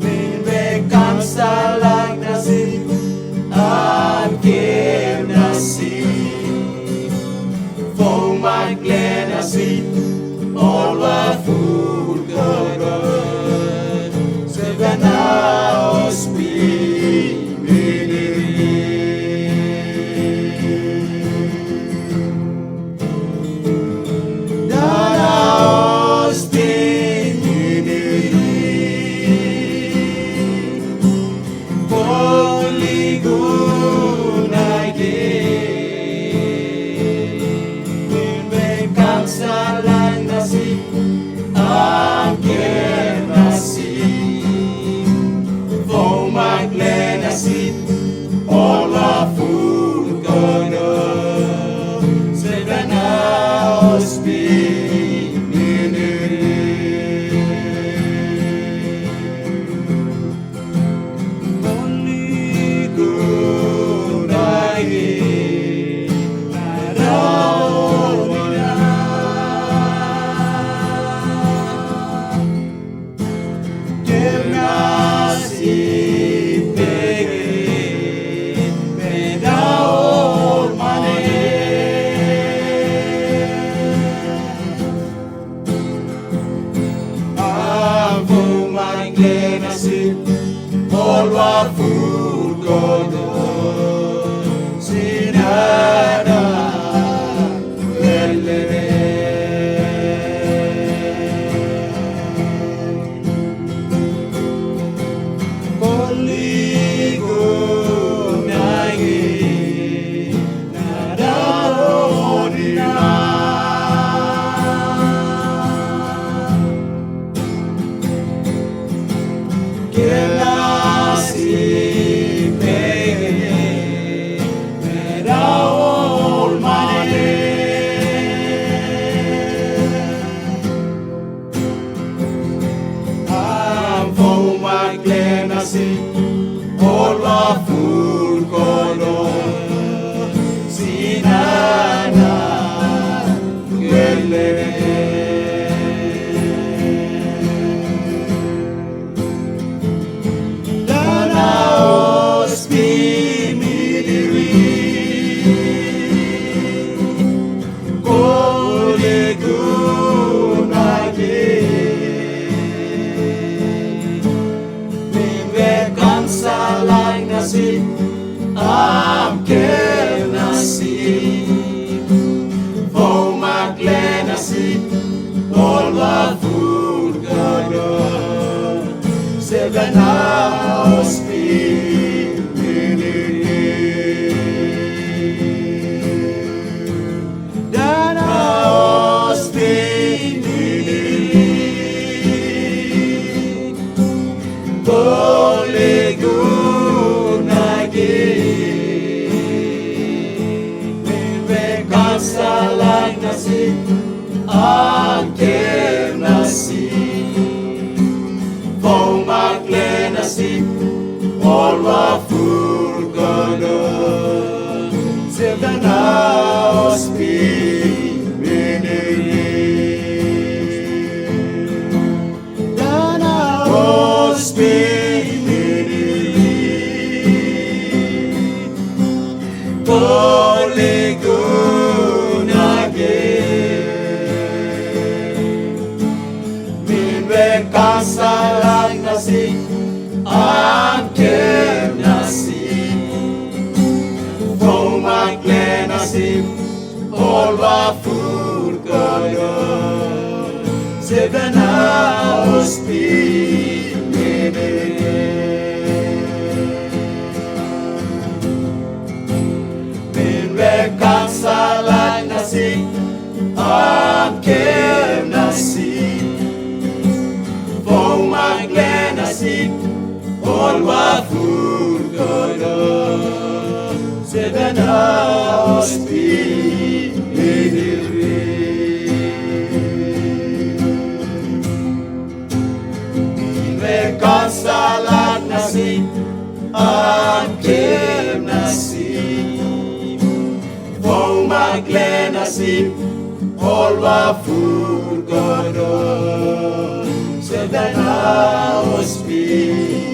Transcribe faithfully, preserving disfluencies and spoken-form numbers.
Min bekam salang nasib, an ker nasib. Fó mak lee nasib, ólua furkodo. Sevena ospi miniri. Dada ospi miniri. Poligun agi. Min bekam salang nasib, an ker nasib. Fó mak lee nasib, ólua furkodo. Sevena ospi miniri. Avo mak lee nasib, ólua furkodo, sinada lele. Poligun agi, nada ordina. Kela si pege, mera ol mane. Avo mak lee nasib, ólua furkodo, sinada lele. Dada ospi miniri. Poligun agi. Min bekam salang nasib, an ker nasib. Fó mak lee nasib, ólua furkodo. Sevena ospi miniri. Dada ospi miniri. Poligun agi. Min bekam salang nasib, an ker nasib. Fó mak lee nasib, ólua furkodo. Sevena ospi miniri. Dada ospi miniri. Poligun agi. Min bekam salang nasib, an ker nasib. Ol ba fur kodo, se bena hospi. Min be kansa lak nasi, am ke nasi. Fou mak le nasi, ol ba fur kodo, se bena hospi. Min be kansa lak nasi, am ke nasi. Fou mak le nasi, ol ba fur kodo, se bena hospi.